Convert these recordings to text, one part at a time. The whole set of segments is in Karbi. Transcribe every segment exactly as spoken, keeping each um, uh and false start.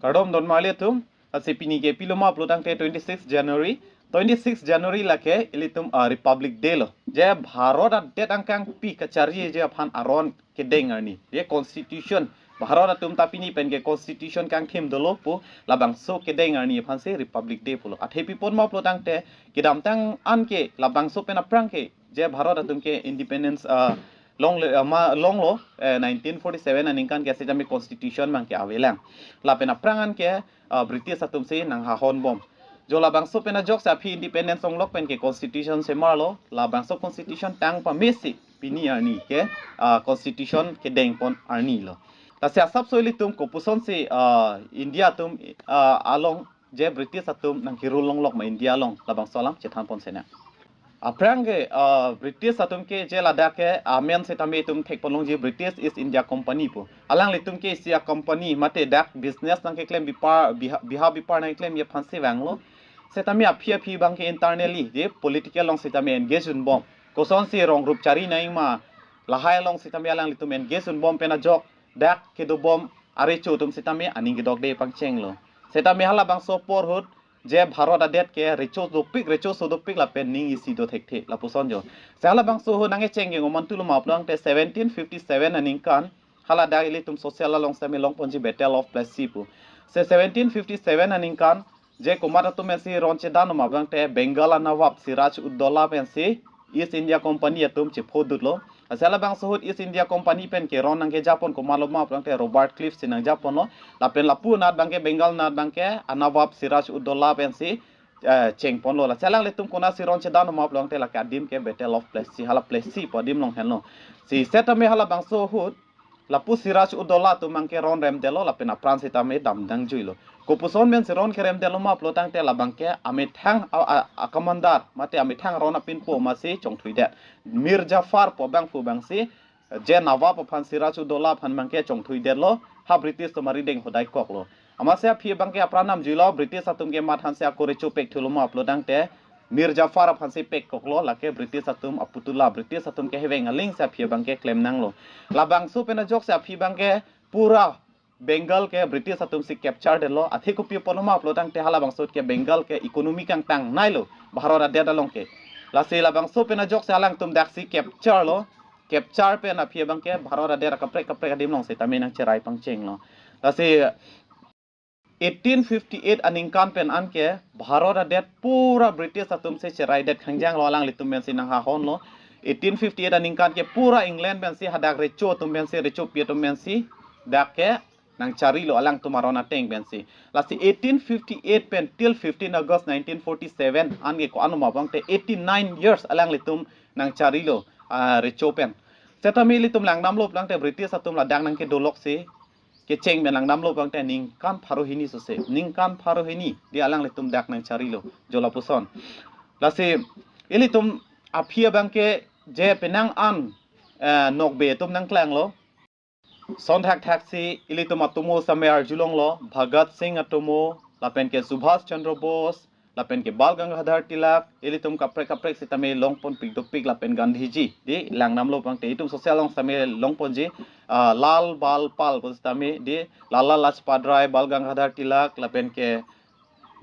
Kardom don marli atum, lasi pini ke pilo ma pulo tangte twenty-six January. Twenty-six January lake ilitum, ah, Republic Day lo. Je Bharat adet angkangpi kacharlije aphan aron kedeng arni. Je Constitution, Bharat atum ta pini pen ke Constitution kangthim dolo pu labangso kedeng arni aphansi Republic Day pulo. Athe pi apot ma pulo tangte kedamtang an ke labangso pen aphrang ke je Bharat atum ke independence, ah, longle, ah, ma longlo, eh, nineteen forty-seven aningkan ke sitame Constitution abang ke avelang. Lapen aphrang an ke, ah, British atumsi nanghahon bom. Jo labangso pen ajoksi aphi independence longlok pen ke Constitution semarlo, labangso Constitution tang pamesi pini arni ke, ah, Constitution kedeng pon arni lo. Lasi asapso ilitum kopusonsi, ah, India atum, ah, along je British atum nangke-rule longlok ma India along, labangso alam chethan pon sena. Aphrang ke, ah, British atum ke je ladak ke amen sitame itum thek pon longji British East India Company pu. Alanglitum ke isi a-company mate dak business nangkeklem bipar, biha, biha bipar nangklemji aphansi vanglo. Sitame aphi aphi abang ke internally je political along sitame engage un bom. Kosonsi rong rup chari nangji ma, lahai along sitame alanglitum engage un bom pen ajok dak kedo bom arecho atum sitame aning kedokde pangchenglo. Sitame halabangso apor ahut je Bharat adet ke recho dopik, recho so dopik lapen ning isi do thekthe lapuson jo. Se halabangso ahut nangkecheng ke ngomantu lo ma pulo tangte seventeen fifty-seven aningkan haladak ilitum social along sitame longponji Battle of Plassey pu. Se seventeen fifty-seven aningkan je komat atum pensi ron chedan ma pulo tangte Bengal a-Nawab Siraj-ud-Daulah pensi East India Company atum chephodutlo. Lasi halabangso ahut East India Company pen ke ron nangkejapon komatlo ma pulo tangte Robert Clive si nangjaponlo. Lapen lapu anat abang ke Bengal anat abang ke a-Nawab Siraj-ud-Daulah pensi, eh, chengponlo. Lasi alanglitum konatsi ron chedan ma pulo tangte lake adim ke Battle of Plassey, hala Plassey pu adim along henlo. Si sitame halabangso ahut lapu Siraj-ud-Daulah atum abang ke ron remdetlo lapen apran sitame damdang juilo. Kopuson pensi ron keremdetlo ma pulo tangte labang ke amethang a, a, a-commander mate amethang ron apinpo amatsi chongthuidet. Mir Jafar pu abangphu abangsi je Nawab aphan Siraj-ud-Daulah aphan abang ke chongthuidetlo, ha British atum arideng hodaikoklo. Amatsi aphi abang ke apran damjuilo, British atum ke mat hansi ako recho pekthulo ma pulo tangte Mir Jafar aphansi pekkoklo, lake British atum aputula, British atum keheveng alingsi aphi abang ke klem nanglo. Labangso pen ajoksi aphi abang ke pura Bengal ke British atumsi capture detlo. Athe kopi apotlo ma pulo tangte halabangso ahut ke Bengal ke economy kangtang nailo Bharat adet along ke. Lasi labangso pen ajoksi alangtum daksi capture lo. Capture pen aphi abang ke Bharat adet akaprek kaprek adim along sitame nangcherai pangchenglo. Lasi eighteen fifty-eight aningkan pen anke Bharat adet pura British atumsi cheraidet khangjanglo, alanglitum pensi nanghahonlo. Eighteen fifty-eight aningkan ke pura England pensi hadak recho atum pensi, rechopi atum pensi dak ke nangcharilo alangtum aron ateng pensi. Lasi eighteen fifty-eight pen till fifteen August nineteen forty-seven anke ko-an ma pulo tangte eighty-nine years alanglitum nangcharilo, ah, recho pen. Sitame ilitum langdamlo pulo tangte British atum ladak nangkedoloksi kecheng pen langdamlo pulo tangte ningkan pharo hini sose, ningkan pharo hini dei alanglitum dak nangcharilo, jo lapuson. Lasi ilitum aphi abang ke je penang an, eh, nokbe atum nangklanglo. Son thakthaksi ilitum atomo sitame arjulonglo, Bhagat Singh atomo, lapen ke Subhash Chandra Bose, lapen ke Bal Gangadhar Tilak, ilitum kaprek kaprek sitame longponpik dopik lapen Gandhiji dei langdamlo pulo tangte, itum social along sitame longponji, ah, Lal Bal Pal pu sitame dei, Lala Lajpat Rai, Bal Gangadhar Tilak, lapen ke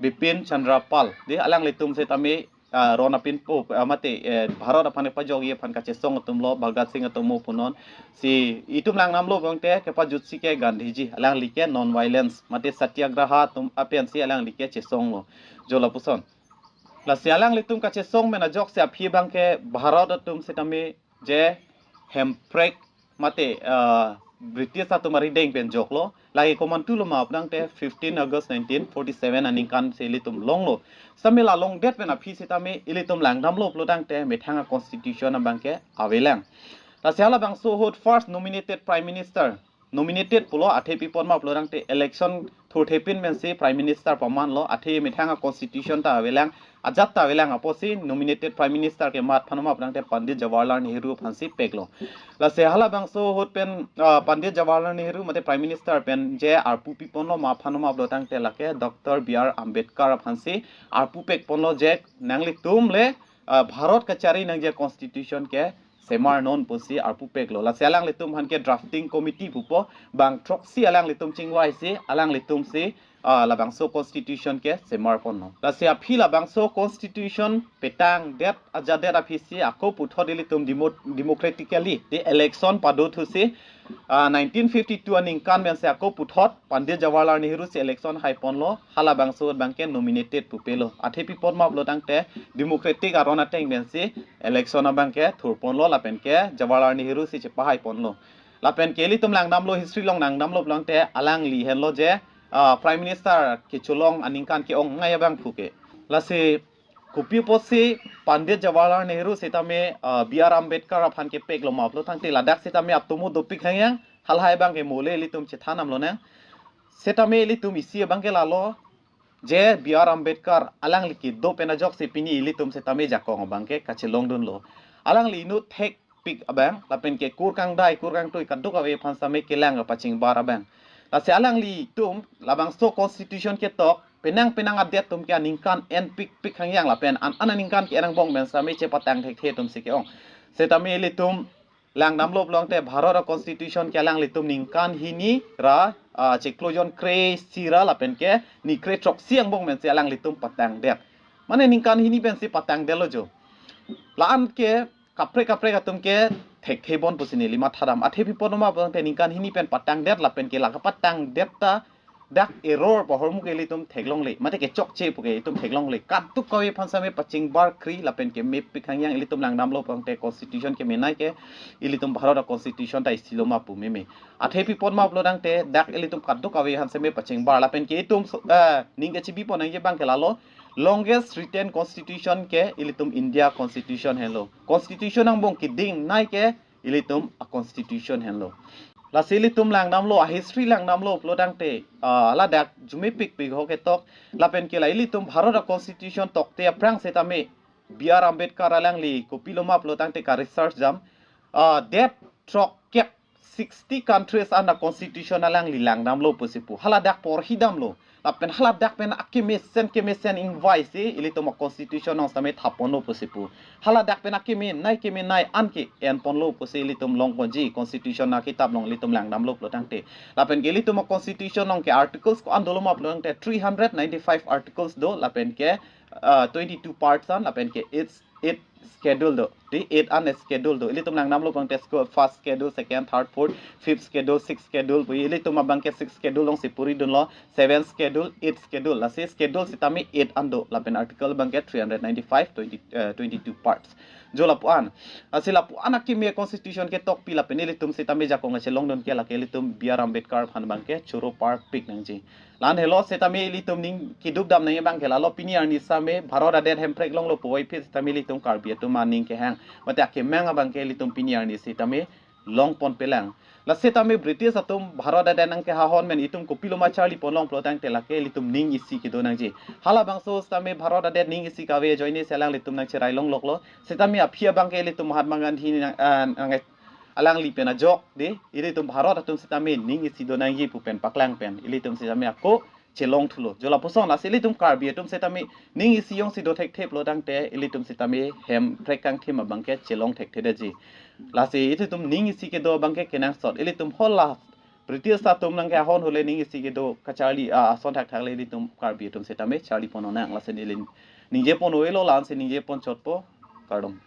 Bipin Chandra Pal dei, alanglitum sitame, ah, ron apinpo, ah, mate, eh, Bharat aphan kepajokji aphan kachesong atumlo, Bhagat Singh atomo punon. Si itum langdamlo pulo tangte kepajutsi ke Gandhiji, alangli ke non violence mate satyagraha atum apensi alangli ke chesonglo, jo lapuson. Lasi alanglitum kachesong pen ajoksi aphi abang ke Bharat atum sitame je hemprek mate, ah, British atum arideng pen joklo. Lake komantulo ma pulo tangte fifteen August nineteen forty-seven aningkan si ilitum longlo. Sitame la longdet pen aphi sitame ilitum langdamlo pulo tangte methang a-constitution abang ke avelang. Lasi halabangso ahut first nominated prime minister, nominated pulo, athe pi apot ma pulo tangte election thurthepin pensi prime minister pamanlo, athe methang a-constitution ta avelang, ajat ta avelang apotsi nominated prime minister kemat aphan ma pulo tangte Pandit Jawaharlal Nehru aphansi peklo. Lasi halabangso ahut pen, ah, Pandit Jawaharlal Nehru mate prime minister pen je arpu piponlo ma aphan ma pulo tangte lake Doctor B R Ambedkar aphansi arpu pekponlo je nanglitum le, ah, Bharat kachari nangji a-constitution ke semar non pusi arpu peklo. Lasi alanglitum aphan ke drafting committee pupo, bang throksi alanglitum chingvaisi alanglitum si ah, labangso constitution ke semar ponlo. Lasi aphi labangso constitution petangdet ajadet aphi si ako puthot ilitum demo, democratically di election pado thusi ah, nineteen fifty-two aningkan pensi ako puthot Pandit Jawaharlal Nehru si election hai ponlo, halabangso abangke nominated pupelo. Athe pi apot ma pulo tangte democratic aron ateng pensi election abangke thur ponlo lapen ke Jawaharlal Nehru si chepahai ponlo. Lapen ke ilitum langdamlo, history along langdamlo pulo tangte alangli henlo je ah, Prime Minister kecholong aningkan ke-ong ngai abang puke. Lasi kopi apotsi Pandit Jawaharlal Nehru sitame ah, B R Ambedkar aphan kepeklo ma pulo tangte ladak sitame atomo dopik hangyang, halahai abangke mole ilitum chethan damlonang. Sitame ilitum isi abangke lalo je B R Ambedkar alangli kedo pen ajoksi pini ilitum sitame jakong abangke kachelongdunlo. Alangli inut thekpik abang lapen ke kur kangdai kur kangtui kadokave aphan sitame kelang kapachingbar abang. Lasi alanglitum labangso constitution ketok penang penang adet atum ke aningkan enpikpik hangyang lapen an an aningkan ke-en angbong pen sitame chepatang thekthe atum si ke-ong. Sitame ilitum langdamlo pulo tangte Bharat a-constitution ke alanglitum ningkan hini ra ah, chiklo jon kre-isi ra lapen ke ni kre throksi angbong pensi alanglitum patangdet. Mane ningkan hini pensi patangdetlo jo. La-an ke kaprek kaprek atum ke thekthe bon pusi neli mathadam. Athe pi apot ma pulo tangte ningkan hini pen patangdet lapen ke la kapatangdet ta dak error pu ahormu ke ilitum theklongle, mate kechokche pu ke itum theklongle. Kadokave aphan sitame pachingbar kri lapen ke mepik hangyang, ilitum langdamlo pulo tangte constitution kemenei ke ilitum Bharat a-constitution ta isilo ma pu meme. Athe pi apot ma pulo tangte dak ilitum kadokave aphan sitame pachingbar lapen ke itum so- eh, ning kechibi ponnangji abangke lalo, longest written constitution ke ilitum India constitution henlo. Constitution angbong kedingnei ke ilitum a-constitution henlo. Lasi ilitum langdamlo, a-history langdamlo pulo tangte ah, ladak jumepikpik ho ketok lapen ke la ilitum Bharat a-constitution tokte aphrang sitame B R Ambedkar alangli kopilo ma pulo tangte ka-research jam ah, det throkkep, sixty countries an a-constitution alangli langdamlo pusi pu. Haladak porhidamlo. Lapen haladak pen akemesen kemesen ingvaisi ilitum a-constitution along sitame thaponlo pusi pu. Haladak pen akemenei kemenei an ke-en ponlo pusi ilitum longponji, constitution akitap along ilitum langdamlo pulo tangte. Lapen ke ilitum a-constitution along ke articles ko-an dolo ma pulo tangte three hundred ninety-five articles do lapen ke ah, twenty-two parts an lapen ke eight, eight schedule do. Di eight an schedule do. Ilitum langdamlo pulo tangte sco- first schedule, second, third, fourth, fifth schedule, sixth schedule pu. Ilitum abangke sixth schedule alongsi puridunlo, seventh schedule, eighth schedule. Lasi schedule sitame eight an do lapen article abangke three hundred ninety-five, twenty, eh, twenty-two parts. Jo lapu-an. Lasi lapu-an akeme constitution ketokpi lapen ilitum sitame jakong kachelongdun ke lake ilitum B R Ambedkar aphan abangke choro parpik nangji. La-an helo sitame ilitum ning keduk damnangji abangke lalo, pini arni sitame Bharat adet hemprek longlo puvoiphit sitame ilitum Karbi atum aning kehang mate akemang abangke ilitum pini arni sitame longponpelang. La sitame British atum Bharat adet nangkehahon pen itum kopilo ma charli ponlong pulo tangte lake ilitum ning isi kedo nangji. Halabangso sitame Bharat adet ning isi kave ajoine si alanglitum nangcherai longloklo. Sitame aphi abangke ilitum Mahatma Gandhi nang, ah, nang alangli pen ajok di, ilitum Bharat atum sitame ning isi do nangji pu pen paklang pen ilitum sitame ako chelong thulo. Jo lapuson, lasi ilitum Karbi atum sitame ning isi jongsi do thekthe pulo tangte ilitum sitame hemprek kangthim abangke chelong thekthedetji. Lasi ilitum ning isi kedo abangke kenangsot. Ilitum hala British atum nangkehahon ahut le ning isi kedo kacharli, ah, ason thakthak le ilitum Karbi atum sitame charli ponnang. Lasi neli ningje pon-elo, la-ansi ningje ponchotpo. Kardom.